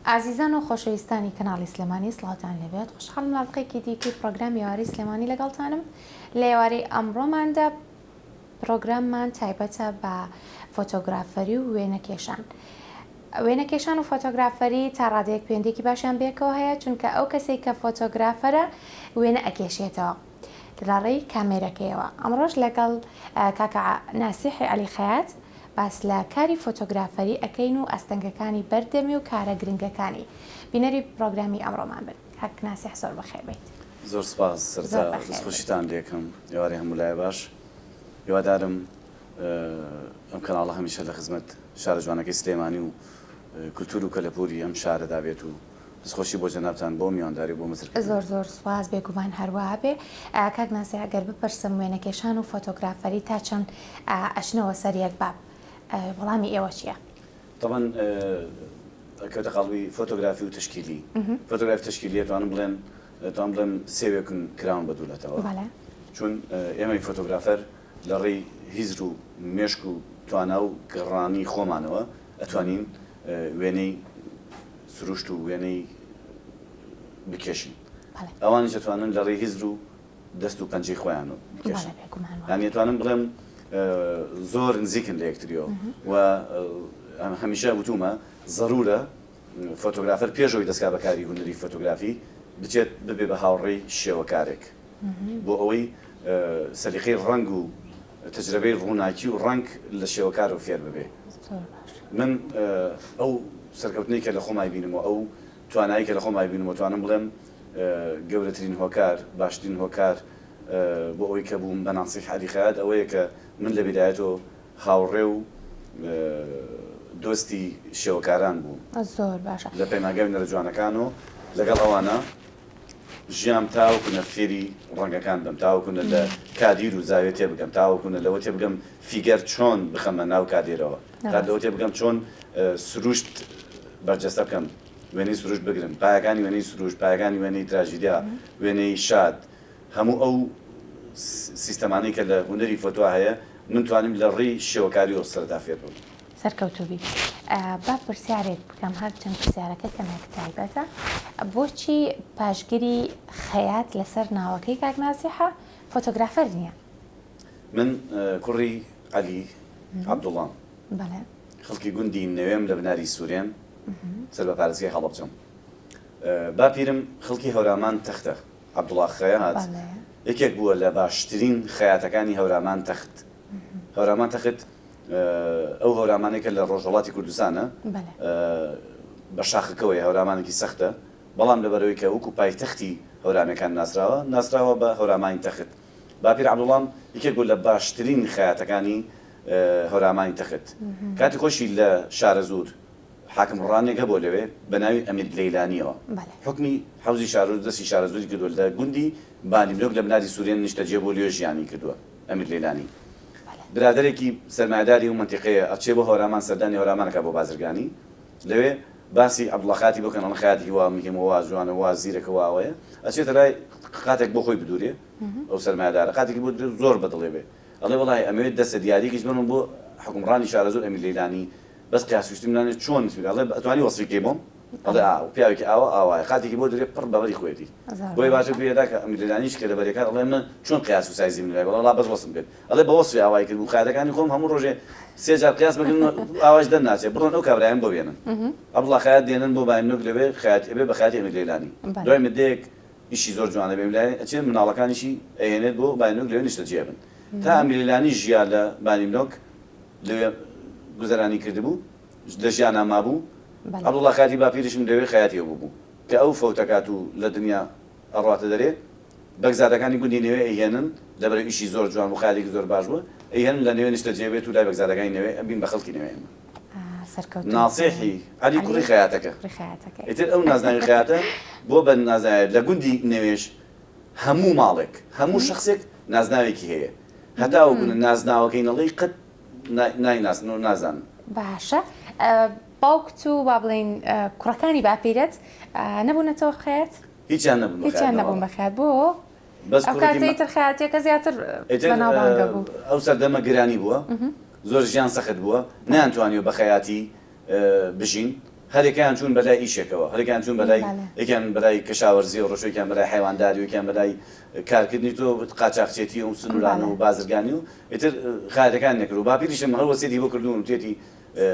ئازیزان و خۆشەویستانی کەناڵی سلێمانی سڵاوتان لێبێت خۆشحاڵم لە ئەڵقەیەکی دیکەی پرۆگرامی ئێوارەی سلێمانی لەگەڵتانم لە ئێوارەی ئەمڕۆماندا پرۆگراممان تایبەتە بە فۆتۆگرافەری و وێنەکێشان. وێنەکێشان و فۆتۆگرافەری تا ڕادەیەک پەیوەندیەکی باشیان بەیەکەوە هەیە چونکە ئەو کەسێک کە فۆتۆگرافەرە وێنە ئەکێشێتەوە لە ڕێی کامێرەکەیەوە ئەمڕۆش لەگەڵ کاکە ناسیحی عەلی خەیات باس لە کاری فۆتۆگرافەری ئەکەین و ئاستەنگەکانی بەردەمی و کارە گرنگەکانی بینەری پرۆگرامی ئەمڕۆمان بن کاک ناسیح زۆر بەخێر بێیت. زۆر سپاس سەرەتا دەستخۆشیتان لێکەم ئێوارەی هەموو لایە باش هیوادارم ئەم کەناڵە هەمیشە لە خزمەت شارە جوانەکەی سلێمانی و کولتوور و کەلەپووری ئەم شارەدا بێت و دەستخۆشی بۆ جەنابتان بۆ میوانداری و بۆ مەزرکردنت. زۆر زۆر سوپاس بێگومان هەروا بێ. کاک ناسیح گەر بپرسم وێنەکێشان و فۆتۆگرافەری تا چەند ئەچنەوە سەر یەک باب وەڵامی ئێوە چیە؟ تەبعەن ئەکەوێتە قاڵبی فۆتۆگرافی و تەشکیلی. فۆتۆگرافی تەشکیلی ئەتوانم بڵێم ئەتوانم بڵێم سێوێکن کراون بە دوو لەتەوە. چون ئێمەی فۆتۆگرافەر لە ڕێی هزر و مێشک و توانا و گەڕانی خۆمانەوە ئەتوانین وێنەی سروشت و وێنەی بکێشین. ئەوانیش ئەتوانن لە ڕێی هزر و دەست و پەنجەی خۆیانەوە بکێشن. یانی ئەتوانم بڵێم زۆر نزیکن لە یەکتریەوە و هەمیشە وتومە زەرورە فۆتۆگرافەر پێش ئەوەی دەستکا بە کاری هونەری فۆتۆگرافی بچێت ببێ بە هاوڕێی شێوەکارێک بۆ ئەوەی سەلیقەی ڕەنگ و تەجرەبەی ڕووناکی و ڕەنگ لە شێوەکارەوە فێر ببێ. من ئەو سەرکەوتنەی کە لە خۆمای بینم و ئەو توانایی کە لە خۆمای بینم و توانم بڵێم گەورەترین هۆکار، باشترین هۆکار بۆ ئەوەی کە بووم بە ناسیح عەلی خەیات ئەوەیە کە من لە بیدایەتەوە هاوڕێ و دۆستی شێوەکاران بووم. زۆر باشە. لە پەیمانگای هونەرە جوانەکان و لەگەڵ ئەوانە ژیام تاوەکو نە فێری ڕەنگەکان بم، تاوەکو نە لە کادیر و زاویە تێبگەم، تاوەکو نە لەوە تێبگەم فیگەر چۆن بخەمە ناو کادێرەوە، تا لەوە تێبگەم چۆن سروشت بەرجەستە بکەم، وێنەی سروشت بگرم، پایەکانی وێنەی سروشت، پایەکانی وێنەی تراژیدیا، وێنەی شاد، هەموو ئەو سیستەمانەی کە لە هونەری فۆتۆا هەیە من توانیم لە ڕێی شێوەکاریەوە سەرەتا فێر بم. سەرکەوتوو بیت. با پرسیارێک بکەم هەرچەند پرسیارەکە کەمێک تایبەتە بۆچی پاشگری خەیات لەسەر ناوەکەی کاک ناسیحە فۆتۆگرافەر نییە؟ من کوڕی عەلی عەبدوڵام. بەڵێ. خەڵکی گوندی نەوێم لە بناری سورێن سەر بە پارێزگای هەڵەبجەم. باپیرم خەڵکی هەورامان تەختە. عەبدوڵا خەیات یەکێک بووە لە باشترین خەیاتەکانی هەورامان تەخت. هەورامان تەخت ئەو هەورامانەی کە لە ڕۆژهەڵاتی کوردستانە بە شاخەکەوەیە، هەورامانێکی سەختە، بەڵام لەبەرئەوەی کە وەکو پایتەختی هەورامەکان ناسراوە، ناسراوە بە هەورامانی تەخت. باپیر عەبدوڵام یەکێک بوو لە باشترین خەیاتەکانی هەورامانی تەخت. کاتی خۆشی لە شارەزوور حاکم ڕانێک هەبووە لەوێ بە ناوی ئەمیر لەیلانیەوە حوکمی حەوزی شارەزوور دەستی شارەزووری کردووە لە گوندی بانیملۆک لە بناری سورێن نیشتەجێ بووە لەوێ ژیانی کردووە ئەمیر لەیلانی برادەرێکی سەرمایەداری ئەو مەنتیقەیە ئەچێ بۆ هەورامان سەردانی هەورامان ئەکا بۆ بازرگانی لەوێ باسی عەبدوڵا خاتی بۆ کەن ئەڵێن خەیاتێکی وا مهیمە وا جوانە وا زیرەکە وا ئەوەیە ئەچێتە لای قاتێک بۆ خۆی بدورێ ئەو سەرمایەدارە قاتێکی بۆ درێ زۆر بەدڵێ بێ ئەڵێ وەڵاهی ئەمەوێت دەستە دیاریەکیش بەرم بۆ حوکمڕانی شارەزوور ئەمیر لەیلانی بەس قیاس کوشتیم نانێ چۆن سوورە ئەڵێ ئەتوانی وەسفی کەی بۆم ئەڵێ ئا پیاوێکی ئاوا ئاوایە قاتێکی بۆ درێ پڕ بەبەری خۆیەتی بۆیە باشە گوێ دا کە ئەمیر لەیلانیش کە لەبەرێکات ئەڵێ من چۆن قیاس و سایزی من لای بەڵێ وەڵا بەس وەسم کرد ئەڵێ بە وەسفی ئاوای کرد بوو خەیاتەکانی خۆم هەموو ڕۆژێ سێ جار قیاس مەکردن ئاواش دەرناچێ بڕۆن ئەو کابرایەم بۆ بێنن عەبدوڵا خەیات دێنن بۆ بایمنۆک لەوێ خەیاتی ئەبێ بە خەیاتی ئەمیر لەیلانی دوای مدەیەک ئیشی زۆر جوانە بێ لایەن ئەچێ مناڵەکانیشی ئەهێنێت بۆ بایمنۆک لەوێ نیشتەجێ ئەبن تا ئەمیر لەیلانی ژیا لە بانیمنۆک لەوێ گوزەرانی کردبوو لە ژیانا مابوو عەبدوڵا خەیاتی باپیریشم لەوێ خەیاتی ئەو بوو کە ئەو فەوتەکات و لە دنیا ئەڕواتە دەرێ بەگزادەکانی گوندی نەوێ ئەیهێنن لەبەرئ ئیشی زۆر جوان بوو خەیاتێکی زۆر باش بوو ئەیهێنن لە نەوێ نیشتەجێ بێت و لای بەگزادەکانی نەوێ ئەبین بە خەڵکی نەوێ ئێمە ناسیحی عەلی کوڕی خەیاتەکە ئیتر ئەو نازناوی خەیاتە بۆ بە نازناوێ لە گوندی نەوێش هەموو ماڵێک هەموو شەخسێک نازناوێکی هەیە هەتاوەکو نازناوەکەی نەڵێی قەت نایناسن و نازانن. باشە باوکت و با بڵێین کوڕەکانی باپیرەت نەبوونەتەوە خەیات؟ هیچیان نەبوون بە خەیات. هیچیان نەبوون بە خەیات بۆ؟ بەس ئەو کاتە ئیتر خەیاتیەکە زیاتر بەناوبانگە بوو. ئەو سەردەمە گرانی بووە زۆر ژیان سەخت بووە نەیانتوانیوە بە خەیاتی بژین. هەرێکیان چوون بەلای ئیشێکەوە، هەرێکیان چوون بەلای یەکیان بەلای کەشاوەرزیەوە ڕۆشتوە، یەکیان بەلای حەیوانداری و یەکیان بەلای کارکردنی تۆ قاچاخچێتی و سنوورانە و بازرگانی و ئیتر خەیاتەکان نەکرد و باپیریشم هەر وەسیەتی بۆ کردوون وتێتی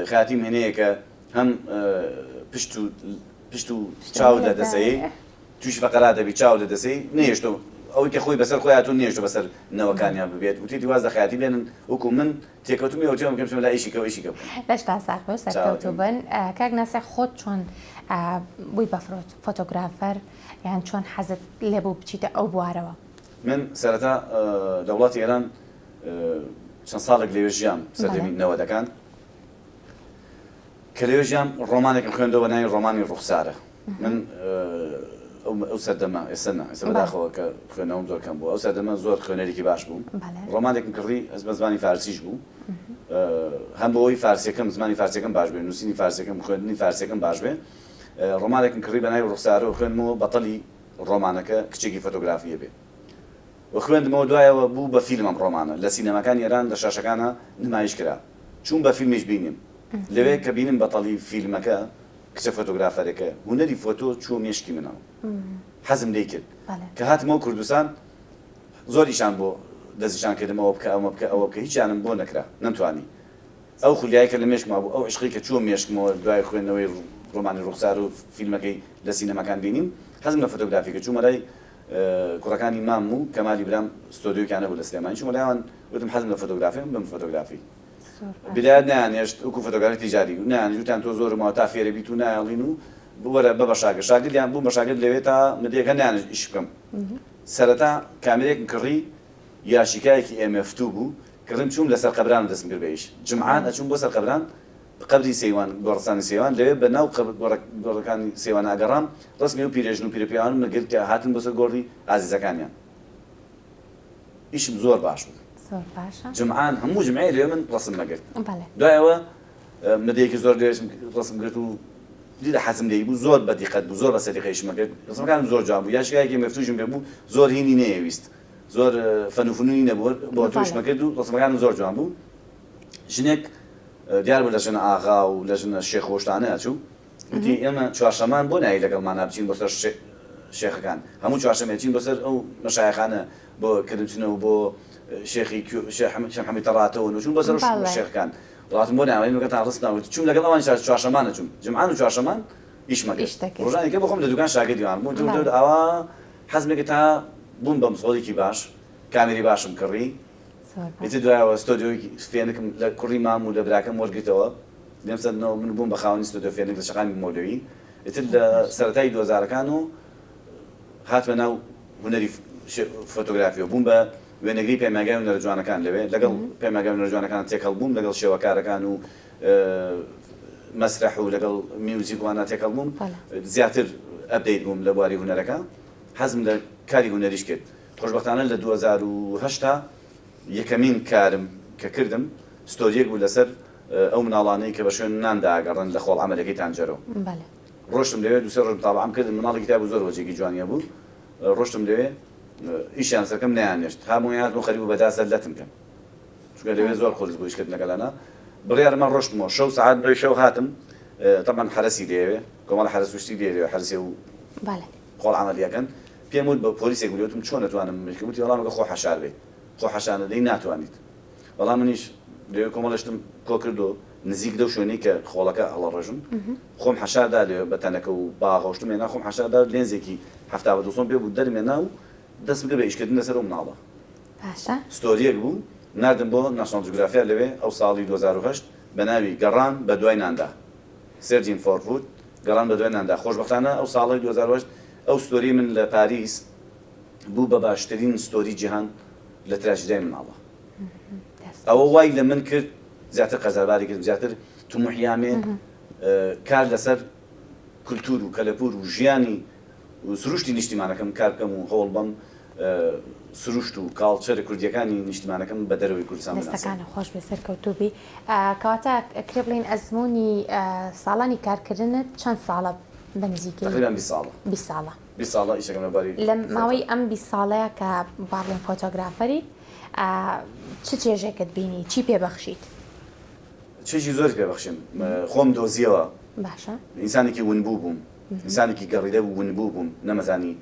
خەیاتیم هێنەیە کە هەم پشت و پشت و چاوت لە دەسەی تووشی فەقەرات دەبی چاوت لە دەسەی نەیەشتۆ ئەوەی کە خۆی بەسەر خۆی هاتوو نەیەشتۆ بەسەر نەوەکانیان ببێت وتێتی واز لە خەیاتی بێنن وەکوو من تێکەوتم ئێوە تێوەم بکەن بچمە لای ئیشی کەوە ئیشی کە بکەم. لەشتان ساغ بێ و سەرکەوتوو چاوەکەم. بن. کاک ناسح خۆت چۆن بووی بە فۆتۆگرافەر یان چۆن حەزت لێ بوو بچیتە ئەو بوارەوە؟ من سەرەتا لە وڵاتی ئێران چەند ساڵێک لەوێ ژیام سەردەمی نەوەدەکان کە لەوێ ژیام ڕۆمانێکم خوێندەوە بە ناوی ڕۆمانی ڕوخسارە من ئەو سەردەمە ئێستا نا ئێستا بەداخەوە کە خوێندنەوەم زۆر کەم بوو ئەو سەردەمە زۆر خوێنەرێکی باش بووم ڕۆمانێکم کڕی ئەس بە زمانی فارسیش بوو هەم بۆ ئەوەی فارسیەکەم زمانی فارسیەکەم باش بێ نووسینی فارسیەکەم خوێندنی فارسیەکەم باش بێ ڕۆمانێکم کڕی بە ناوی ڕوخسارە و خوێندمەوە بەتەلی ڕۆمانەکە کچێکی فۆتۆگرافیە بێ و خوێندمەوە دوایەوە بوو بە فیلم ئەم ڕۆمانە لە سینەماکانی ئێران لە شاشەکانا نمایش کرا چووم بە فیلمیش بینیم لەوێ کە بینیم بەتەڵی فیلمەکە کچە فۆتۆگرافەرێکە هونەری فۆتۆ چووە مێشکی منەوە حەزم لێی کرد کە هاتمەوە کوردستان زۆر ئیشان بۆ دەستنیشان کردم ئەوە بکە ئەمە بکە ئەوە بکە هیچیانم بۆ نەکرا نەمتوانی ئەو خولیایە کە لە مێشکما بوو، ئەو عیشقەی کە چووە مێشکمەوە دوای خوێندنەوەی ڕۆمانی ڕوخسار و فیلمەکەی لە سینەماکان بینیم، حەزم لە فۆتۆگرافی کرد. چوومە لای کوڕەکانی مامم و کەمالی برام ستۆدیۆیەکیان هەبوو لە سلێمانی، چوومە لای ئەوان وتم حەزم لە فۆتۆگرافیە بم فۆتۆگرافی. بیدایەت نەیانهێشت وەکوو فۆتۆگرافی تیجاری و نەیانهێشت وتیان تۆ زۆر ماوە تا فێرە بیت و نایەڵین و وەرە ببە شاگرد. شاگردیان بووم بە شاگرد لەوێ تا مدەیەک هەر نەیانهێشت ئیش بکەم. سەرەتا کامێرەیەکم کڕی یاشیکایەکی ئێم ئێف توو بوو، کڕیم چووم لە سەرقەبران دەستم کرد بە ئیش جومعان ئەچووم بۆ سەرقەبران قەبری سەیوان گۆڕستانی سەیوان لەوێ بە ناو قەبر گۆڕەکانی سەیوانا ئەگەڕام ڕەسمی ئەو پیرێژن و پیرەپیاوانم ئەگرت کە هاتن بۆ سەر گۆڕی ئازیزەکانیان ئیشم زۆر باش بوو زۆر باشە جومعان هەموو جومعەیە لەوێ من ڕەسم ئەگرت بەڵێ دوای ئەوە مدەیەکی زۆر لەوێشم ڕەسم گرت و دیرە حەزم لێی بوو زۆر بە دیقەت بوو زۆر بە سەلیقە ئیشم ئەکرد ڕەسمەکانم زۆر جوان بوو یاشکایەکی مەفتووشم پێ بوو زۆر هینی نەیەویست زۆر فەن و فنونی نەبوو بۆ توشمە کرد و ڕەسمەکانم زۆر جوان بوو ژنێک دیار بوو لە ژنە ئاغا و لە ژنە شێخ و شتانە ئەچوو وتی ئێمە چوارشەمان بۆ نایی لەگەڵمانا بچین بۆ سەر شێخەکان هەموو چوارشەمێ چین بۆ سەر ئەو مەشایەخانە بۆ کرمچنە و بۆ شێخی شێخ حەمید تەڕاتەوە و چوون بۆ سەر شێخەکان وڵاتم بۆ ناوێن لەگەڵتان ڕستنا وتی چووم لەگەڵ ئەوان چوارشەمان ئەچووم جمعان و چوارشەمان ئیشمە کرد ڕۆژانی کە بۆ خۆم لە دوکان شاگردی وان بووم ئاوا حەزم لێکرد تا بووم بە مسۆڵێکی باش کامێری باشم کڕی ئیتر دوایەوە ستۆدیۆیەکی فێنکم لە کوڕی مام و لە براکەم وەرگرتەوە لێم سەندنەوە من بووم بە خاوەنی ستۆدیۆ فێنک لە شەقامی مەولەوی ئیتر لە سەرەتای دووهەزارەکان و هاتمە ناو هونەری فۆتۆگرافیەوە بووم بە وێنەگری پەیمانگای هونەرە جوانەکان لەوێ لەگەڵ پەیمانگای هونەرە جوانەکان تێکەڵ بووم لەگەڵ شێوەکارەکان و مەسرەح و لەگەڵ میوزیک وانە تێکەڵ بووم زیاتر update بووم لە بواری هونەرەکە حەزم لە کاری هونەریش کرد خۆشبەختانە لە 2008 یەکەمین کارم کە کردم ستۆریەک بوو لەسەر ئەو مناڵانەی کە بە شوێن ناندا ئەگەڕن لە خۆڵ عەمەلەکەی تانجەرۆ ڕۆشتم لەوێ دوسێ ڕۆژ متابعەم کردن مناڵێکی تیا بوو زۆر وەجێکی جوانی هەبوو ڕۆشتم لەوێ ئیشیان سەرکەم نەیانێشت هەموویان هاتن و خەریک بوو بەداسە لەتم کەن چونکە لەوێ زۆر قورس بوو ئیشکردن لەگەڵیانا بڕیارمە ڕۆشتمەوە شەو سەعات نۆی شەو هاتم تەبعەن حەرەسی لێوێ کۆمەڵە حەرەس و شتی لێ لێوێ حەرەسی و خۆڵ عەمەلیەکەن پێم وت بە پۆلیسێک بوو وتم چۆن ئەتوانم ملکم وتی وەڵام ئەگەر خۆ حەشار بێیت خۆ حەشار نەدەی ناتوانیت وەڵام منیش لەوێ کۆمەڵە شتم کۆ کردو نزیک لەو شوێنەی کە خۆڵەکە هەڵەڕێژم خۆم حەشار دا لەوێ بە تەنەکە و باغە و شتم هێنا خۆم حەشار دا لێنزێکی 70 بە دووسەم پێ بوو دەرم هێنا و دەستم کرد بە ئیشکردن لەسەر ئەو مناڵە باشە. ستۆریەک بوو ناردم بۆ ناشناڵ جوگرافیا لەوێ ئەو ساڵی 2008 بە ناوی گەڕان بە دوای ناندا Searching for Food گەڕان بە دوای ناندا خۆشبەختانە ئەو ساڵی 2008 ئەو ستۆری من لە پاریس بوو بە باشترین ستۆری جیهان لە تراژیدای مناڵە ئەوە وای لە من کرد زیاتر قەرزارباری کردم زیاتر تموحیامێ کار لەسەر کولتور و کەلەپور و ژیانی و سروشتی نیشتیمانەکەم کار بکەم و هەوڵ بەم سروشت و culture ە کوردیەکانی نیشتیمانەکەم بە دەرەوەی کوردستان بناسێنم. دەستەکانت خۆش بێت سەرکەوتوو بی. کەواتە ئەکرێ بڵێین ئەزموونی ساڵانی کارکردنت چەند ساڵە بە نزیکەی؟ تەقریبەن 20 ساڵە. 20 ساڵە. 20 ساڵە ئیشەکەم لە بواری لە ماوەی ئەم 20 ساڵەیە کە با بڵێین فۆتۆگرافەریت چ چێژێکت بینی؟ چی پێ بەخشیت؟ چێژی زۆری پێ بەخشیم. خۆم دۆزیەوە. باشە. ئینسانێکی ونبوو بووم، ئینسانێکی گەڕیدە و ونبوو بووم، نەمەزانی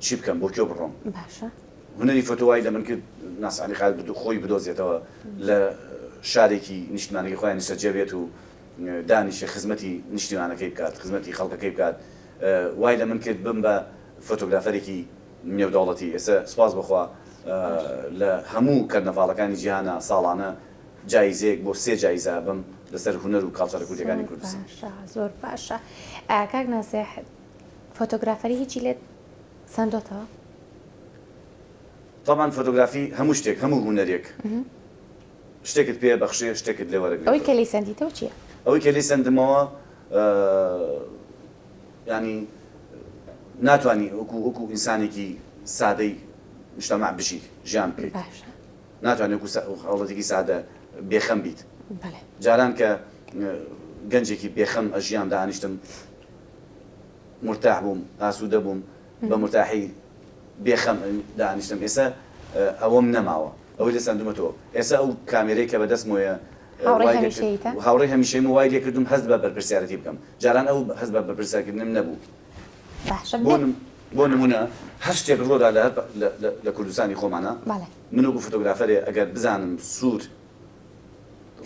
چی بکەم، بۆ کوێ بڕۆم. باشە. هونەری فۆتۆ وای لە من کرد ناسح عەلی خالد خۆی بدۆزێتەوە لە شارێکی نیشتمانەکەی خۆیان نیشتەجێ بێت و دانیشێ خزمەتی نیشتیمانەکەی بکات، خزمەتی خەڵکەکەی بکات. وای لە من کرد بم بە فۆتۆگرافەرێکی نێودەوڵەتی. ئێستا سوپاس بۆ خوا لە هەموو کەرنەڤاڵەکانی جیهانا ساڵانە جایزەیەک بۆ سێ جایزە ئەبەم لەسەر هونەر و culture ە کوردیەکانی زۆر کوردستان. باشە زۆر باشە کاک ناسیح فۆتۆگرافەری هیچی لێت سەندۆتەوە؟ تەبعەن فۆتۆگرافی هەموو شتێک هەموو هونەرێک شتێکت پێ بەخشێ شتێکت لێ وەرەگرێتەوە. ئەوەی کە لێی سەندیتەوە چیە؟ ئەوەی کە لێی سەندمەوە یانی ناتوانی وەکو وەکو ئینسانێکی سادەی مجتەمع بژی ژیان بکەیت. باشە. ناتوانی وەکو هاوڵاتیەکی سادە بێخەم بیت. جاران کە گەنجێکی بێخەم ئەژیام دانیشتم مورتاح بووم ئاسوودە بووم بە مورتاحی بێخەم دانیشتم ئێستا ئەوەم نەماوە ئەوەی لە سەندومەتەوە ئێستا ئەو کامێرەی کە بەدەستمەوەیە هاوڕێی هەمیشەیم وای لێکردوم هەست بە بەرپرسیارەتی بکەم جاران ئەو هەست بە بەرپرسیارکردنم نەبوو. باشە بۆ نمونە هەر شتێک ڕوودا لە لە کوردستانی خۆمانە من وەکو فۆتۆگرافەرێ ئەگەر بزانم سوور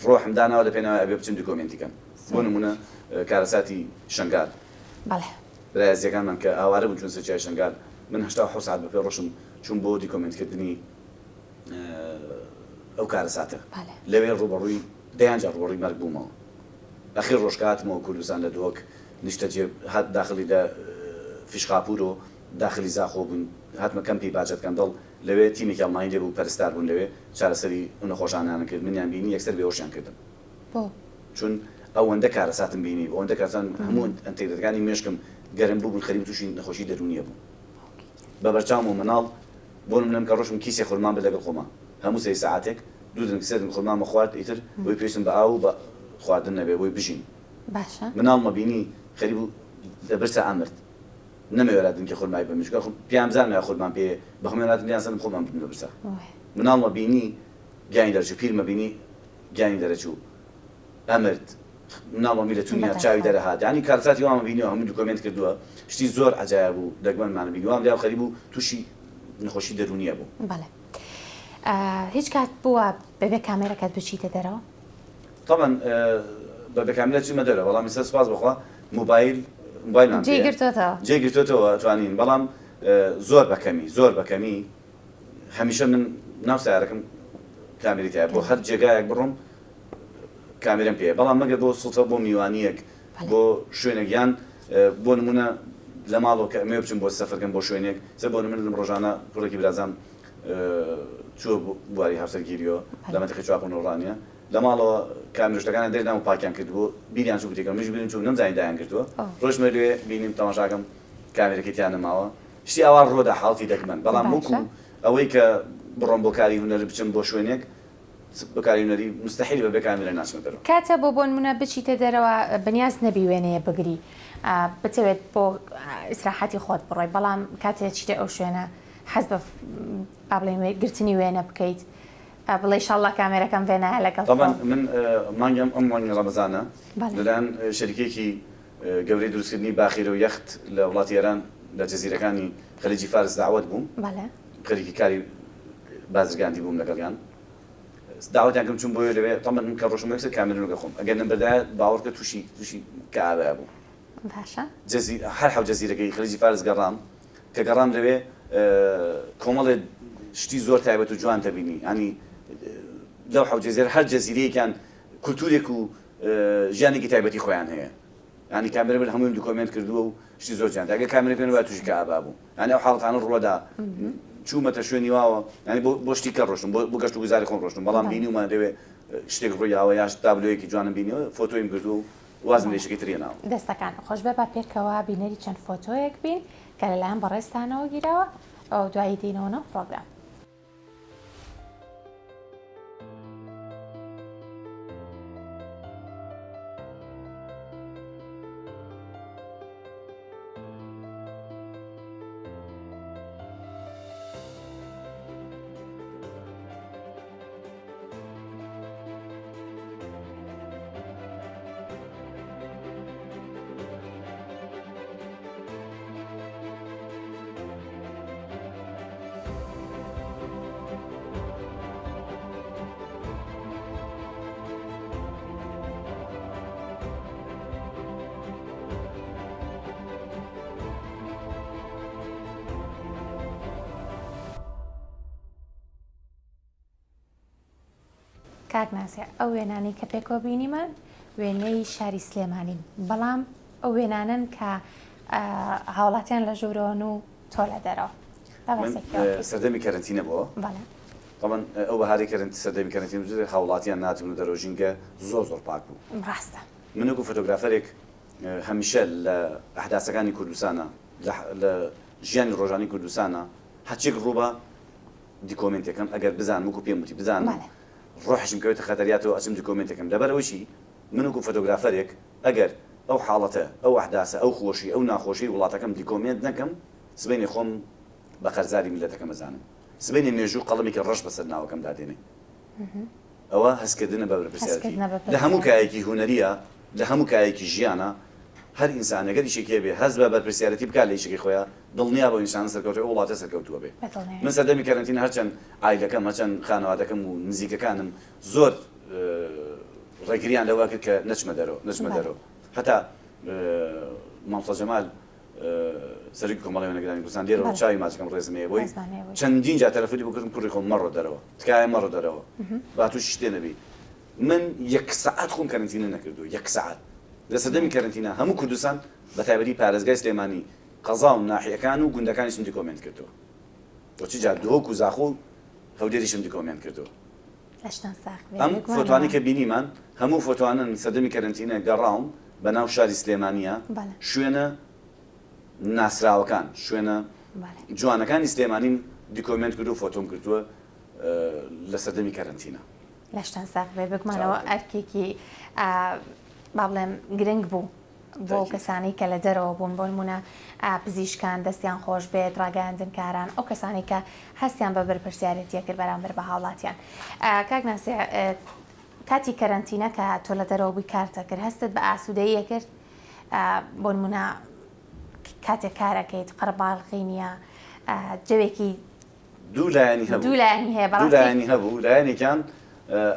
ڕۆحم داناوە لە پێناوی ئەبێ بچم دیکۆمێنتی کەم بۆ نمونە کارەساتی شنگال برا ئێزدیەکانمان کە ئاوارە بوون چوون سەر چیای شنگال من 87 سەعات بە پێ ڕۆشم چووم بۆ دیکۆمێنتکردنی ئەو کارەساتە لەوێ ڕووبەڕووی دەیان جار ڕووبەڕووی مەرگ بوومەوە ئەخیر ڕۆژ کە هاتمەوە کوردستان لە دهۆک نیشتەجێ هات داخلی لە فیشخاپورۆ داخلی زاخۆ بووین هاتمە کەمپی باجەت کەندەڵ لەوێ تیمێکی ئەڵمانی لێ بوو پەرستار بوون لەوێ چارەسەری ئەو نەخۆشانەیان کرد منیان بینی یەکسەر بێهۆشیان کردم بۆ؟ چون ئەوەندە کارەساتم بینی ئەوەندە کارەسات هەموو ئەنتێگرەکانی مێشکم گەرم بوو بوون خەریک تووشی نەخۆشی دەروونیە بووم بە بەرچاومەوە مناڵ بۆ نمونە من کە ڕۆشتم کیسێ خورمام برد لەگەڵ خۆما هەموو سێ سەعاتێک دوو دنک سێ دنک خورمامە خوارد ئیتر بۆی پێویستم بە ئاو و بە خواردن نەبێ بۆی بژیم باشە. مناڵمە بینی خەریک بوو لە برسا ئەمرد نەمەوێرا دنکێ خورمای بەم چونکە پێیان بزانمایە خورمام پێیە بە هەموویان هاتم لێیان سەندم خۆمان بردم لە برسا مناڵمە بینی گیانی دەرچوو پیرمە بینی گیانی دەرەچوو ئەمرد مناڵمە بی لە تونیا چاوی دەرەهات یانی کارەساتی وامە بینیوە هەموو دوکۆمێنت کردووە شتی زۆر عەجایب و دەگمەنمانە بینی وام لێیان خەریک بوو تووشی نەخۆشی دەروونیە بوو. بەڵێ هیچ کات بووە بەبێ کامێرەکەت بچیتە دەرەوە؟ تەبعەن بە بێ کامێرا چوومە دەرەوە بەڵام ئیستا سوپاس بۆ خوا مۆبایل مۆبایلمان جێی گرتۆتەوە جێی گرتۆتەوە ئەتوانین بەڵام زۆر بە کەمی زۆر بە کەمی هەمیشە من ناو سەیارەکەم کامێری تایە بۆ هەر جێگایەک بڕۆم کامێرەم پێیە بەڵام مەگەر بۆ سوتفە بۆ میوانیەک بۆ شوێنێک یان بۆ نمونە لە ماڵەوە کە ئەمەوێ بچم بۆ سەفەرکەم بۆ شوێنێک سە بۆ نمونە لەم ڕۆژانە کوڕێکی برازام چووە بواری هاوسەرگیریەوە لە مەنتیقەی چوارقوڕنە و ڕانیە لە ماڵەوە کامێرە شتەکانیان دەرنام و پاکیان کردبوو بیریان چوو بتێکەوە منیش بیرم چوو نەمزانی دایان گرتووە ڕۆشتمە لێ بینیم تەماشاکەم کامێرەکەی تیا نەماوە شتی ئاوا ڕۆدا حاڵەتی دەگمەن بەڵام وەکو ئەوەی کە بڕۆم بۆ کاری هونەری بچم بۆ شوێنێک بۆ کاری هونەری مستحیل بە بێ کامێرە ناچمە دەرەوە. کاتە بۆ بۆنمونە بچیتە دەرەوە بەنیاز نەبی وێنەیە بگری بتەوێت بۆ ئیسراحەتی خۆت بڕۆی بەڵام کاتێ چیتە ئەو شوێنە حەز بە با بڵێین گرتنی وێنە بکەیت بڵێی شەڵڵا کامێرەکەم بێنایە لەگەڵ خۆم. تەبعەن من مانگی ئەم ئەم مانگی ڕەمەزانە لەلایەن شەریکەیەکی گەورەی دروستکردنی باخیرە و یەخت لە وڵاتی ئێران لە جەزیرەکانی خەلیجی فارس دەعوەت بووم خەریکی کاری بازرگانی بووم لەگەڵیان داوەتیان کردم چووم بۆیە لەوێ تەبعەن من کە ڕۆشتم یەکسەر کامێرەم لەگەڵ خۆم ئەگەر نەمبردایە باوەڕکە تووشی تووشی کەئابە بووم باشە. جەزی هەر حەوت جەزیرەکەی خەلیجی فارس گەڕام کە گەڕام لەوێ کۆمەڵێ شتی زۆر تایبەت و جوان دەبینی ینی لەو حەوت جەزیرە هەر جەزیرەیەکیان کولتورێک و ژیانێکی تایبەتی خۆیان هەیە ینی کامێرە من هەموویم دوکۆمێنت کردووە و شتی زۆر جوان ئەگەر کامێرە پێ نەبا تووشی کەئابا بوو ینی ئەو حاڵەتانە ڕووەدا چوومەتە شوێنی واوە ینی بۆ بۆ شتی کە ڕۆشتم بۆ بۆ گەشت و گوزاری خۆم ڕۆشتم بەڵام بینیومە لەوێ شتێک ڕوویاوە یاش تابلۆیەکی جوانم بینیوە فۆتۆیم گرتووە و وازم لە ئیشەکەی تر هێناوە. دەستەکان خۆشبێ با پێکەوە بینەری چەند فۆتۆیەک بین کە لەلایەن بەڕێزتانەوە گیراوە و دوایی دێینەوە ناو پڕۆگرام. کاک ناسیح ئەو وێنانەی کە پێکەوە بینیمان وێنەی شاری سلێمانین بەڵام ئەو وێنانەن کە هاوڵاتیان لە ژوورەوەن و تۆ لە دەرەوە. من سەردەمی کەرەنتینە بۆ تەبعەن ئەو بەهاری کەرەنت سەردەمی کەرەنتینە بوو هاوڵاتیان ناتبوون و دەرەوە ژینگە زۆر زۆر پاک بوو. ڕاستە. من وەکو فۆتۆگرافەرێک هەمیشە لە ئەحداسەکانی کوردستانە لە ژیانی ڕۆژانی کوردستانە هەرچیەک ڕووبا دیکۆمێنتێکەم ئەگەر بزانم وەکو پێم وتی بزانم ڕۆحیشم کەوێتە خەتەریاتەوە ئەچم دیکۆمێنتێکەم لەبەر ئەوەی من وەکو فۆتۆگرافەرێک ئەگەر ئەو حاڵەتە ئەو ئەحداسە ئەو خۆشی ئەو ناخۆشیەی وڵاتەکەم دیکۆمێنت نەکەم سبەینێ خۆم بە قەرزاری میللەتەکەم ئەزانم سبەینێ مێژوو قەڵەمێکی ڕەش بەسەر ناوەکەمدا دێنێ ئەوە هەستکردنە بە بەرپرسیارەتی لە هەموو کایەکی هونەریە لە هەموو کایەکی ژیانە هەر ئینسانێک گەر ئیشێکی هەبێ هەست بە بەرپرسیارەتی بکات لە ئیشەکەی خۆیا دڵنیا بە ئینسانە سەرکەوتوە ئەو وڵاتە سەرکەوتووە بێ من سەردەمی کەرەنتینە هەرچەند عایلەکەم هەرچەند خانەوادەکەم و نزیکەکانم زۆر ڕێگریان لەوە کرد کە نەچمە دەرەوە نەچمە دەرەوە هەتا مامۆستا جەمال سەرۆکی کۆمەڵی وێنەگرانی کوردستان لێرەوە چاوی ماچەکەم ڕێزم هەیە بۆی چەندین جار تەلەفۆنی بۆ کردم کوڕی خۆم مەڕۆ دەرەوە تکایە مەڕۆ دەرەوە با تووشی شتێ نەبی من یەک سەعات خۆم کەرەنتینە نەکردووە یەک سەعات لە سەردەمی کەرەنتینە هەموو کوردستان بە تایبەتی پارێزگای سلێمانی قەزا و ناحیەکان و گوندەکانیشم دیکۆمێنت کردووە و چ جار دهۆک و زاخۆ و هەولێریشم دیکۆمێنت کردووە لەشتان ساغ بێ ئەم بێگومان فۆتۆانەی وایە. کە بینیمان هەموو فۆتۆانەن سەردەمی کەرەنتینە گەڕاوم بە ناو شاری سلێمانییە بەڵێ. شوێنە ناسراوەکان شوێنە بەڵێ. جوانەکانی سلێمانیم دیکۆمێنت کردووە فۆتۆم کردووە لە سەردەمی کەرەنتینە. لەشتان ساغ بێ بێگومان ئەوە ئەرکێکی با بڵێم گرنگ بوو بۆ ئەو کەسانەی کە لە دەرەوە بوون بۆ نمونە پزیشکان دەستیان خۆش بێت ڕاگەیاندنکاران ئەو کەسانەی کە هەستیان بە بەرپرسیارێتیە کرد بەرامبەر بە هاوڵاتیان کاک ناسێ کاتی کەرەنتینە کە تۆ لە دەرەوە بووی کارتە کرد هەستت بە ئاسوودەیە کرد بۆ نمونە کاتێک کارەکەیت قەرەباڵغی نییە جەوێکی دوو لایەنی هەبوو دوو لایەنی هەیە دوو بەڕاستی لایەنی هەبوو لایەنێکیان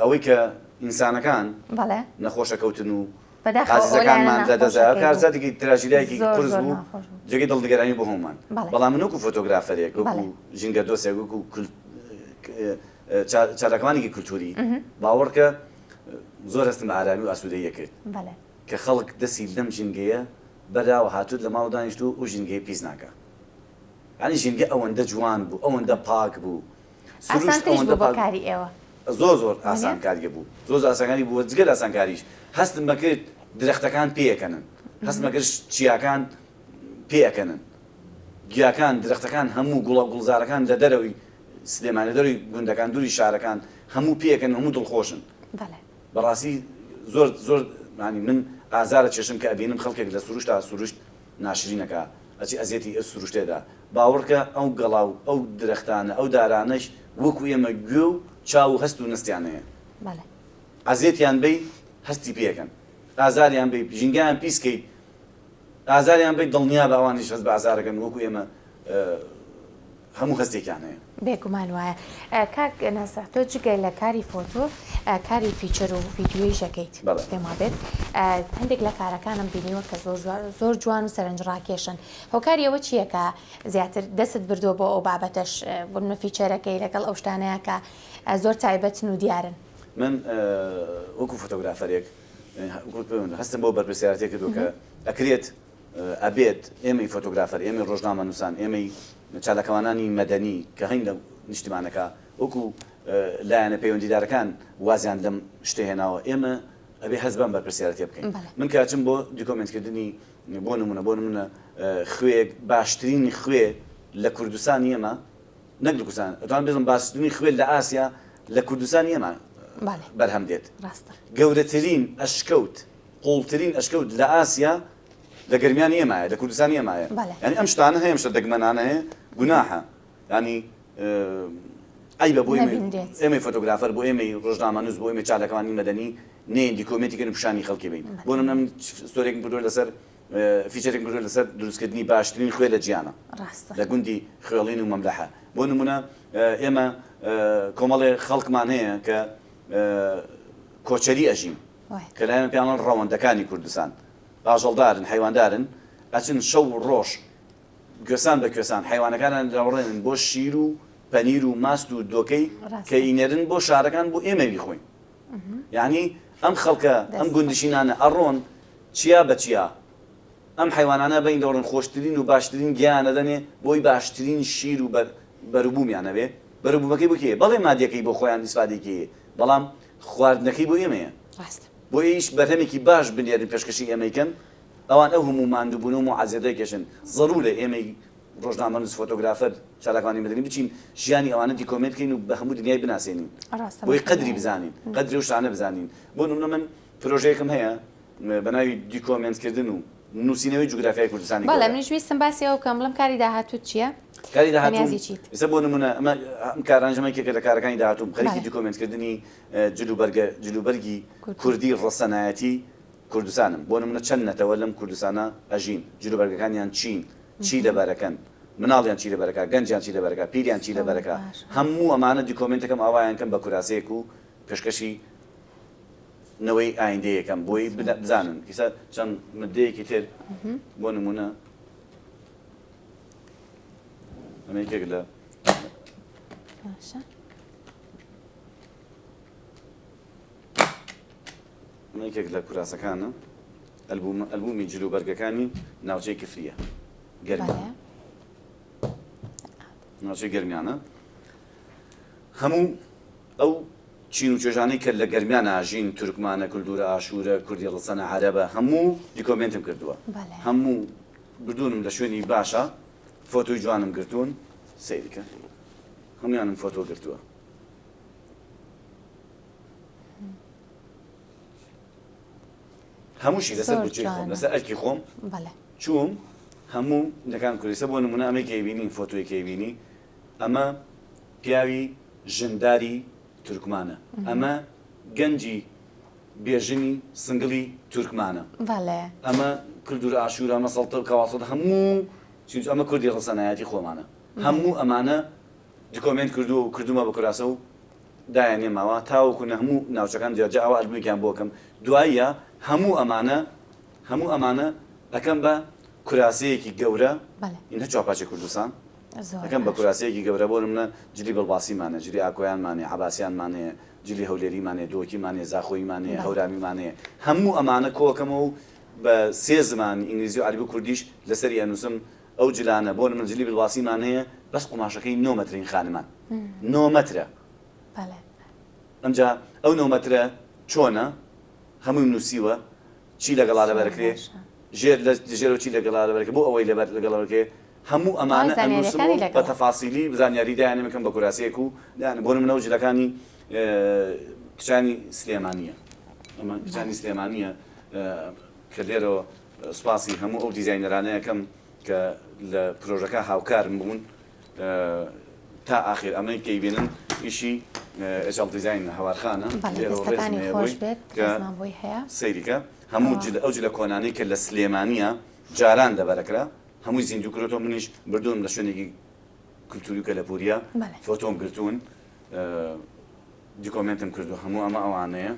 ئەوەی کە ئینسانەکان بەڵێ نەخۆشەکەوتن و بەداخەوە ئەو لایەنە ئازیزەکانمان لە دەست ناخۆشەکەی بوو کارساتێکی تراژیدایەکی زۆر قورس زۆر بوو ناخۆش بوو جێگەی دڵنگەرانی بۆ هەموومان بەڵێ بەڵام من وەکو فۆتۆگرافەرێک وەکو بەڵێ ژینگەدۆستێک وەکو چالاکوانێکی کولتووری باوەڕکە زۆر هەستم بە ئارامی و ئاسوودەیی کرد بەڵێ کە خەڵک دەستی لەم ژینگەیە بەراوە هاتووت لە ماڵ دانیشتوو و ژینگەیە پیس ناکا یانی ژینگە ئەوەندە جوان بوو ئەوەندە پاک بوو سروشت ئاسانتریش ئەوەندە بوو بۆ پاک کاری ئێوە زۆر زۆر وانیە؟ ئاسانکاریە بوو زۆر زۆر ئاسانکاری بوو جگە لە ئاسانکاریش هەستم ئەکرد درەختەکان پێئەکەنن هەستم ئەکرد چیاکان پێئەکەنن گیاکان درەختەکان هەموو گوڵە گوڵزارەکان لە دەرەوەی سلێمانی لە دەرەوەی گوندەکان دووری شارەکان هەموو پێئەکەن هەموو دڵخۆشن بەڵێ. بەڕاستی زۆر زۆر یانی من ئازارە چێشم کە ئەبینم خەڵکێک لە سروشتا سروشت ناشرینەکا ئەچی ئەزیەتی ئەو سروشتەی دا باوەڕکە ئەو گەڵا و ئەو درەختانە ئەو دارانەش وەکو ئێمە گوێ و چاو و هەست و نەستیان هەیە بەڵێ. ئەزیەتیان بەی هەستی پێ ئەکەن ئازاریان بەی ژینگەیان پیس کەی ئازاریان بەی دڵنیابە ئەوانیش هەست بە ئازارەکەن وەکو ئێمە هەموو هەستێکیان هەیە. بێگومان وایە. کاک ناسح تۆ جگە لە کاری فۆتۆ کاری feature و ڤیدیۆیش ئەکەیت بەڵێ. پێم وابێت هەندێک لە کارەکانم بینیوە کە زۆر زۆر جوان و سەرنجڕاکێشن هۆکاری ئەوە چییە کە زیاتر دەستت بردووە بۆ ئەو بابەتەش بۆ نمونە feature ەکەی لەگەڵ ئەو شتانەیە کە زۆر تایبەتن و دیارن؟ من وەکو فۆتۆگرافەرێک هەستم بەو بەرپرسیارەتیە کردووە کە ئەکرێت ئەبێت ئێمەی فۆتۆگرافەر، ئێمەی ڕۆژنامەنووسان، ئێمەی چالاکوانانی مەدەنی کە هەین لە نیشتیمانەکە، وەکو لایەنە پەیوەندیدارەکان وازیان لەم شتە هێناوە، ئێمە ئەبێ هەست بەم بەرپرسیارەتیە بکەین. من کە ئەچم بۆ دیکۆمێنتکردنی بۆ نمونە بۆ نمونە خوێیەک، باشترین خوێ لە کوردستانی ئێمە، نەک لە کوردستان، ئەتوانم بڵێم باشترین خوێ لە ئاسیا لە کوردستانی ئێمە بەرهەم دێت. گەورەترین ئەشکەوت قوڵترین ئەشکەوت لە ئاسیا لە گەرمیانی ئێمایە لە کوردستانی ئێمایە یانی ئەم شتانە هەیە ئەم شتە دەگمەنانە هەیە گوناحە یانی عەیبە بۆ ئێمەی فۆتۆگرافەر بۆ ئێمەی ڕۆژنامەنووس بۆ ئێمەی چالاکوانی مەدەنی نێین دیکۆمێنتی کەین و پیشانی خەڵکی بین بۆ نمونە من story ێکم کردووە لەسەر feature ێکم کردووە لەسەر دروستکردنی باشترین خوێ لە جیهانە لە گوندی خوێڵین و مەملەحە بۆ نمونە ئێمە کۆمەڵێ خەڵکمان هەیە کە کۆچەری ئەژین کە لایان پێیان ئەڵێن ڕەوەندەکانی کوردستان ئاژەڵدارن حەیواندارن ئەچن شەو و ڕۆژ کوێسان بە کوێسان حەیوانەکانیان دەوڕێنن بۆ شیر و پەنیر و ماست و دۆکەی کە ئینێرن بۆ شارەکان بۆ ئێمە بیخۆین. یعنی ئەم خەڵکە ئەم گوندشینانە ئەڕۆن چیا بە چیا ئەم حەیوانانە بین دەوڕن خۆشترین و باشترین گیایان ئەدەنێ بۆی باشترین شیر و بەروبوومیان هەبێ بەروبوومەکەی بۆ کێیە بەڵێ مادیەکەی بۆ خۆیان ئیسفادەی کێیە بەڵام خواردنەکەی بۆ ئێمەیە ڕاستە. بۆ ئیش بەرهەمێکی باش بنێرن پێشکەشی ئێمەی کەن ئەوان ئەو هەموو ماندووبوون و موعەزێتە کێشن زەرورە ئێمەی ڕۆژنامەنووس فۆتۆگرافەر چالاکوانی مەدەنی بچین ژیانی ئەوانە دیکۆمێنت کەین و بە هەموو دنیای بناسێنین ڕاستە بۆی قەدری بزانین قەدری ئەو شتانە بزانین بۆ نمونە من پرۆژەیەکم هەیە بە ناوی دیکۆمێنت کردن و نووسینەوەی جوگرافیای کوردستانی بەڵێ گەورە. منیش ویستم باسی ئەوە بکەم بڵێم کاری داهاتووت چییە؟ کاری داهاتووم بەنیازی چیت؟ ئێستا بۆ نموونە ئەمە ئەم کارانەش ئەمە یەکێکە لە کارەکانی داهاتووم خەریکی بەڵێ. دیکۆمێنت کردنی جلوبەرگە جلوبەرگی کوردی. کوردی ڕەسەنایەتی کوردستانم بۆ نموونە چەند نەتەوە لەم کوردستانە ئەژین جلوبەرگەکانیان چین چی لەبەرەکەن مناڵیان چی لەبەرەکا گەنجیان چی لەبەرەکا پیریان چی زۆر لەبەرەکا باشە. هەموو ئەمانە دیکۆمێنتەکەم ئاوایان کەم بە کوراسەیەک و پێشکەشی نەوەی ئایندە یەکەم بۆی بزانن ئیسا چەند مدەیەکی تر بۆ نمونە ئەمە یەکێک لە ئەمە یەکێک لە کوراسەکانە ئەلبومی جلوبەرگەکانی ناوچەی کفریە گەرمیان ناوچەی گەرمیانە هەموو ئەو چین و توێژانەی کە لە گەرمیان ئاژین، تورکمانە، کلدورە، ئاشورە، کوردی ڕەسەنە، عەرەبە، هەموو دیکۆمێنتم کردووە. هەموو بردوونم لە شوێنی باشە، فۆتۆی جوانم گرتوون، سەیری کە. هەموویانم فۆتۆ گرتووە. هەمووشی لەسەر بودجەی خۆم، لەسەر ئەرکی خۆم چووم هەموو دەکان کوردیسە بۆ نمونە ئەمەی کە ئەیبینی فۆتۆی کە ئەیبینی ئەمە پیاوی ژنداری تورکمانە ئەمە گەنجی بێژنی سنگڵی تورکمانە بەڵێ. ئەمە کلدور ئاشورە ئەمە سەڵتە و کەواسەت هەموو چیز ئەمە کوردی ڕەسەنایەتی خۆمانە هەموو ئەمانە دیکۆمێنت کردووە و کردوومە بە کوراسە و دایانێ ماوە تاوەکو نە هەموو ناوچەکان جا جا ئەوە ئەلبومێکیان بۆ ئەکەم دواییە هەموو ئەمانە هەموو ئەمانە ئەکەم بە کوراسەیەکی گەورە بەڵێ. ئینە چوارپارچەی کوردستان زۆر ئەکەم بە باشە. کوراسەیەکی گەورە بۆ نمونە جلی بڵباسیمان هەیە جلی ئاکۆیانمان هەیە عەباسیانمان هەیە جلی هەولێریمان هەیە دهۆکیمان هەیە زاخۆییمان هەیە بەڵێ. هەورامیمان هەیە هەموو ئەمانە کۆئەکەمەوە و بە سێ زمان ئینگلیزی و عەرەبی و کوردیش لەسەری ئەنووسم ئەو جلانە بۆ نمونە جلی بڵباسیمان هەیە بەس قوماشەکەی نۆ مەترین خانمان نۆ مەترە بەڵێ. ئەمجا ئەو نۆ مەترە چۆنە هەموویم نووسیوە چی لەگەڵا زۆر لەبەرەکرێ باشە. ژێر لە ژێرەوە چی لەگەڵا لەبەرەکرێ بۆ ئەوەی لەبەر لەگەڵ لەبەرکرێ هەموو تەواوی ئەمانە ئەنووسم و زانیاریەکانی بە لەگەڵە. تەفاسیلی زانیاری دایانێم ئەکەم بە کوراسەیەک و دایانێم بۆ نموونە ئەو جلەکانی کچانی سلێمانییە ئەمە کچانی بەڵێ. سلێمانییە کە لێرەوە سوپاسی هەموو ئەو دیزاینەرانە ئەکەم کە لە پرۆژەکە هاوکارم بوون تا ئاخیر ئەمەی کە ئەیبینن ئیشی HL Design هەوارخانە بەڵێ لێرەوە ڕێزم دەستەکانی هەیە خۆش بۆی بێت کە ڕێزمان بۆی هەیە. سەیری کە هەموو ئەوە. جل ئەو جلە کۆنانەی کە لە سلێمانییە جاران لەبەرەکرا هەمووی زیندوو کرۆتەوە منیش بردوونم لە شوێنێکی کلتوری و کەلەپوریە بەڵێ. فۆتۆم گرتوون دیکۆمێنتم کردو هەموو ئەمە ئەوانەیە.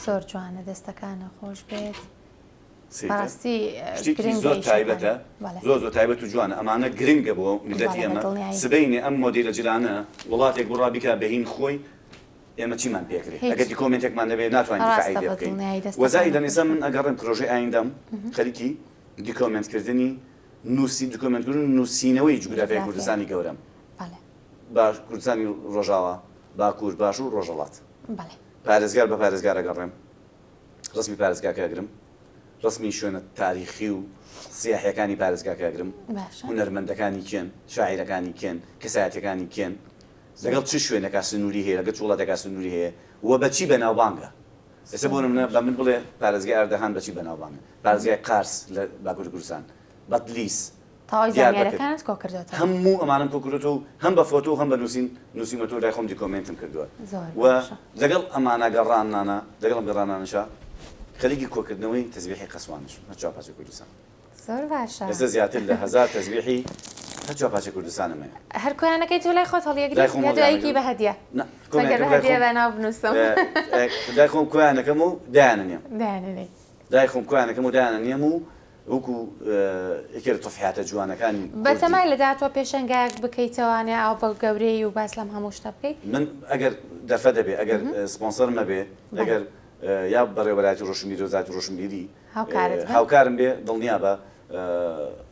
زۆر جوانە دەستەکانە خۆش بێت. سەیرکە بەڕاستی شتێکی گرنگە زۆر ئیشەکانت. تایبەتە بەڵێ. زۆر زۆر تایبەت و جوانە ئەمانە گرنگە بۆ میللەتی بەڵێ بە ئێمە دڵنیایی. سبەینێ ئەم مۆدیلە جلانە وڵاتێک بڕوا بیکا بە هین خۆی ئێمە چیمان پێکرێ هیچ. ئەگەر دیکۆمێنتێکمان نەبێ ناتوانین دیفاعی ڕاستە لێ بە بکەین دڵنیایی وە دەستەکانت زائیدەن خۆش ئێستا بێت. من ئەگەڕێم پرۆژەی ئایندەم خەریکی دیکۆمێنت کردنی نووسی دیکۆمێنت کردن و نووسینەوەی جوگرافیای جوگرافیای. کوردستانی گەورەم بەڵێ. باش کوردستانی ڕۆژاوا باکوور باشوور ڕۆژهەڵات بەڵێ. پارێزگار بە پارێزگار ئەگەڕێم ڕەسمی پارێزگاکە ئەگرم ڕەسمی شوێنە تاریخی و سیاحیەکانی پارێزگاکە ئەگرم باشە. هونەرمەندەکانی کێن شاعیرەکانی کێن کەسایەتیەکانی کێن لەگەڵ چ شوێنێکا سنووری هەیە، لەگەڵ چ وڵاتێکا سنووری هەیە و بە چی بەناوبانگە؟ ئێستا بۆ نموونە بە من بڵێ پارێزگای ئەردەهان بە چی بەناوبانگە؟ پارێزگای قارس لە باکووری کوردستان، بەتلیس، تەواوی دیاربەکر. زانیاریەکانت کۆ کردۆتەوە. هەموو ئەمانەم کۆ کردۆتەوە و هەم بە فۆتۆ و هەم بە نووسین نووسیومەتەوە لای خۆم دیکۆمێنتم کردووە زۆر و باشە. لەگەڵ ئەمانە گەڕانانە لەگەڵ ئەم گەڕانانەشا خەریکی کۆکردنەوەی تەزبیحی قەسوانیشم هەر چوارپارچەی کوردستان. زۆر باشە. ئێستا زیاتر لە 1000 تەزبیحی هەر چوار پارچەی کوردستانم هەیە. هەر کۆیانەکەی تۆ لای خۆت هەڵیەگری لای خۆم یا دوایەکی هەڵیانەگرم. بە هەدیە؟ نا کۆیان مەگەر بە ئەکەم لای هەدیە خۆم بە ناو بنووسم. لای خۆم کۆیان ئەکەم و دایانەنێم. دایانەنێی. لای خۆم کۆیان ئەکەم و دایانەنێم و. وەکو یەکێ لە تەفحیاتە جوانەکانی کوردی. بەتەمای لە داهاتووە پێشەنگایەک بکەیتەوانێ ئاو بە گەورەی و باس لەم هەموو شتە بکەیت؟ من ئەگەر دەرفەت هەبێ، ئەگەر سپۆنسەرم هەبێ، ئەگەر یا بەڕێوەبەرایەتی ڕۆشنبیری وەزارەتی ڕۆشنبیری هاوکارت بن. هاوکارم بێ، دڵنیابە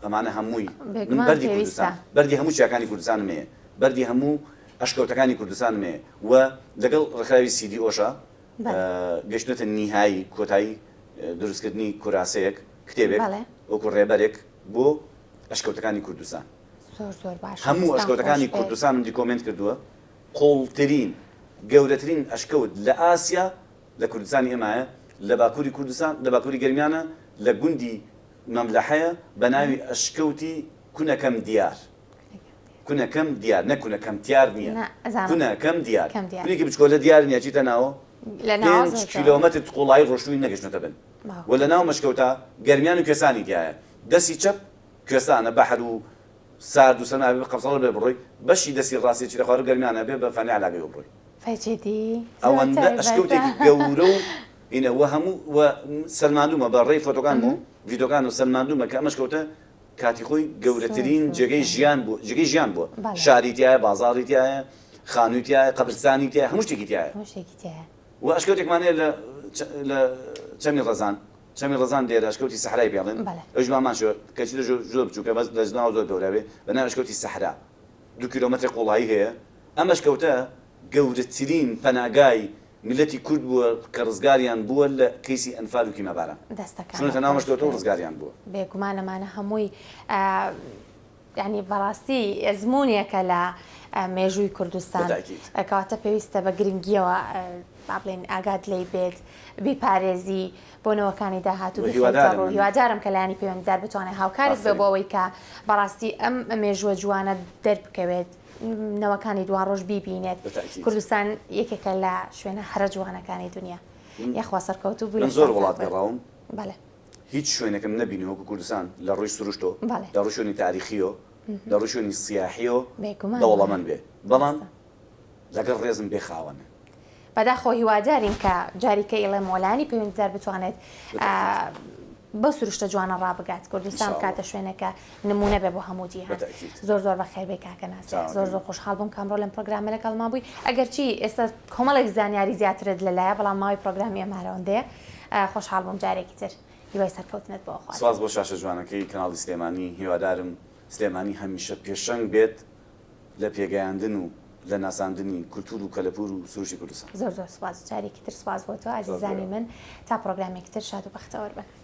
ئەمانە هەمووی من بێگومان بەردی پێویستە. کوردستان، بەردی هەموو چیاکانی کوردستانم هەیە، بەردی هەموو ئەشکەوتەکانی کوردستانم هەیە و لەگەڵ ڕێکخراوی سی دی ئۆشا گەیشتوونەتە نیهایی، کۆتایی، دروستکردنی کوراسەیەک، کتێبێک، وەکو ڕێبەرێک بۆ ئەشکەوتەکانی کوردستان. زۆر زۆر باشە. هەموو ئەشکەوتەکانی کوردستانم دیکۆمێنت کردووە، قوڵترین، گەورەترین ئەشکەوت لە ئاسیا لە کوردستانی ئێمایە، لە باکووری کوردستان، لە باکووری گەرمیانە، لە گوندی مەملەحەیە بە ناوی ئەشکەوتی کونەکەم دیار. کونە کەم دیار نەک کونە کەم تیار نییە کونە کەم دیار کونێکی بچکۆلە دیار نییە چیتە ناوە پێنج کیلۆمەتر قوڵایی ڕۆشتووی نەگەشتۆتە بن و لە ناو مەشکەوتە گەرمیان و کوێستانی تایە دەستی چەپ کوێستانە بەحر و سارد و سەرما بێ قەفزەڵە بێ بڕۆی بەشی دەستی ڕاستی چیتە خوارو گەرمیانە بێ بە فەنی علاگەی بڕۆی ئەوەندە ئەشکەوتێکی گەورە و هینە و هەموو و سەلماندومە بە ڕێی فۆتۆکانم و ڤیدۆکان و سەلماندومە کە ئەم ئەشکەوتە کاتی خۆی گەورەترین جێگەی ژیان بوو جێگەی ژیان بووە شاری تایە بازاڕی تایە خانووی تایە قەبرستانی تایە هەموو شتێکی تایە و ئەشکەوتێکمان هەیە لە لە چەمی ڕەزان چەمی ڕەزان لێرە ئەشکەوتی سەحرای پێڵێن ئەوش بامان شوێ کەچی لە زۆر بچووکە بەس لە ناو زۆر گەورە بێ بە ناوی ئەشکەوتی سەحرا دوو کیلۆمەتر قوڵایی هەیە ئەم ئەشکەوتە گەورەترین پەناگای میللەتی کورد بووە کە ڕزگاریان بووە لە کەیسی ئەنفال و کیمیاباران. دەستەکانت چوونەتە ناو خۆش مەشکەوتەوە بێت. ڕزگاریان بووە. بێگومان ئەمانە هەمووی یانی بەڕاستی ئەزموونێکە لە مێژووی کوردستان بەتاکید. کەواتە پێویستە بە گرنگیەوە با بڵێین ئاگات لێی بێت بیپارێزی بۆ نەوەکانی داهاتوو و بیخەیتە هیوادارم ڕوو من. هیوادارم کە لایەنی پەیوەندیدار بتوانێت هاوکارت بێ ئافەرین. بۆ ئەوەی کە بەڕاستی ئەم مێژووە جوانە دەربکەوێت. نەوەکانی دواڕۆژ بیبینێت کوردستان یەکێکە لە شوێنە هەرە جوانەکانی دنیا یاخوا سەرکەوتوو بووی من زۆر وڵات گەڕاوم بەڵێ هیچ شوێنێکم نەبینی وەکو کوردستان لە ڕووی سروشتۆ لە ڕووی شوێنی تاریخیۆ لە ڕووی شوێنی سیاحیۆ دەوڵەمەند بێ بەڵام لەگەڵ ڕێزم بێ خاوەنە. بەداخەوە هیوادارین کە جاریکە ئیڵێم وەلانی پەیوەندیدار بتوانێت بەو سروشتە جوانە ڕابگات کوردستان بکاتە شوێنێکە نمونە بێ بۆ هەموو جیهان زۆر زۆر بەخێر بێی کاکە ناسر زۆر زۆر خۆشحاڵ بووم کە ئەمڕۆ لەم پرۆگرامە لەگەڵمان بووی ئەگەرچی ئێستا کۆمەڵێک زانیاری زیاترت لەلایە بەڵام ماوەی پرۆگرامی ئێمە هەرەوەندەیە خۆشحاڵ بووم جارێکی تر هیوای سەرکەوتنت بۆ ئەخوازم. سپاس بۆ شاشە جوانەکەی کەناڵی سلێمانی هیوادارم سلێمانی هەمیشە پێشەنگ بێت لە پێگەیاندن و لە ناساندنی کولتوور و کەلەپوور و سروشتی کوردستان. زۆر زۆر سوپاس جارێکی تر سوپاس بۆ تۆ ئازیزانی من تا پرۆگرامێکی تر شاد و بەختەوەر بن.